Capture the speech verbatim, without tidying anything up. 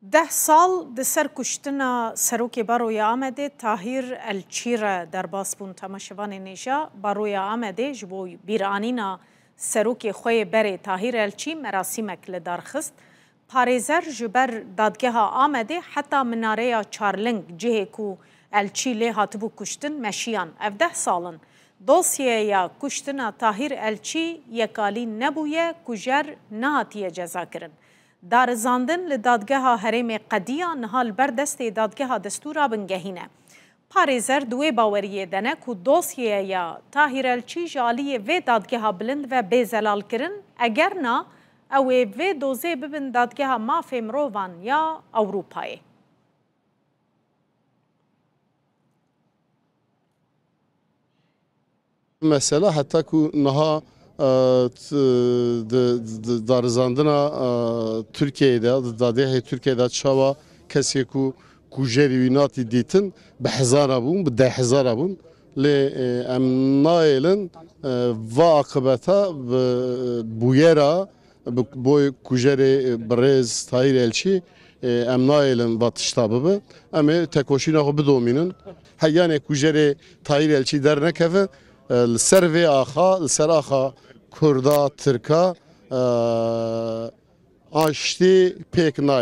Deh sal di ser kuştina Serokê Baroya Amedê Tahîr Elçî re derbas bûn. Temaşevanên hêja, Baroya Amedê ji bo bîranîna serokê xwe yê berê Tahîr Elçî merasîmek li dar xist. Parêzer ji ber Dadgeha Amedê heta Minareya Çarling, cihê ku Elçî lê hatibû kuştin, meşiyan. Ev deh sal in dosyeya kuştina Tahîr Elçî yekalî nebûye, kujer nehatiye cezakirin. Darizandin li Dadgeha Herêmê Qediya niha li ber destê Dadgeha Destûra Bingehîn e. Parêzer di wê baweriyê de ne ku dosyeya Tahîr Elçî ji aliyê vê dadgeha bilind ve bê zelalkirin, eger na, ew ê vê dozê bibin Dadgeha Mafê Mirovan ya Ewropayê. Mesela heta ku niha, e, t-, di, di darizandina, e, Tirkiyeyê de, di dadgehê Tirkiyeyê de çawa kesê ku kujerî wî natî dîtin, bi hezara bûn, bi deh hezara bûn. Lê, e, em nayêlin, e, va aqibeta bi bûyera, bi boy kujerê, e, birêz Tahîr Elçî, e, em nayêlin va tişta bibe. Em ê tekoşîna xwe bidomînin. Heyanê kujerê Tahîr Elçî dernekeve, e, li ser vê axa, li ser axa Kurda, Tirka, e, aştî pêk nayê.